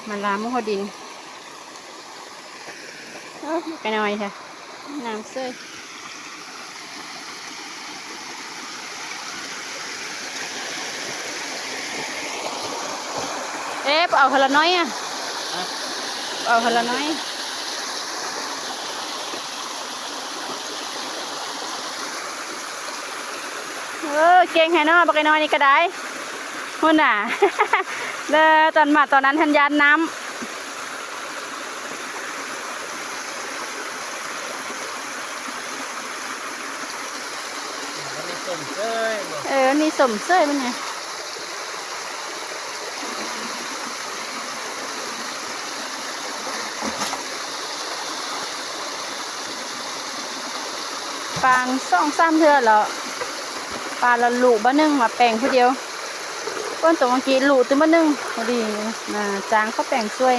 ມາລາມຫົວດິນ. ໂອ້ຍ ໄກນ້ອຍແທ້ ງາມເສີຍ. ເອ໊ະ ບໍ່ເອົາຄົນລະໜ້ອຍອະ? ຮະ? ບໍ່ເອົາຄົນລະໜ້ອຍ? ເອີ ເກັ່ງແທ້ເນາະ ບັກໄກນ້ອຍນີ້ກະໄດ້. ພຸ້ນນະ ເດີ ຕອນມາຕອນນັ້ນຫັ້ນຢ້ານນ້ຳ. ມັນມີສົ້ມເຊີຍບໍ່? ເອີ ມັນມີສົ້ມເຊີຍມັນນະ. ປາງສອງສາມເທື່ອແລ້ວ ປາລະລຸບາດໜຶ່ງມາແປງຜູ້ດຽວ. ຝົນຕົກມື້ກີ້ລຸຕື່ມບາດໜຶ່ງ ພໍດີ ອ່າ ຈ້າງເຂົາແປງຊ່ວຍ.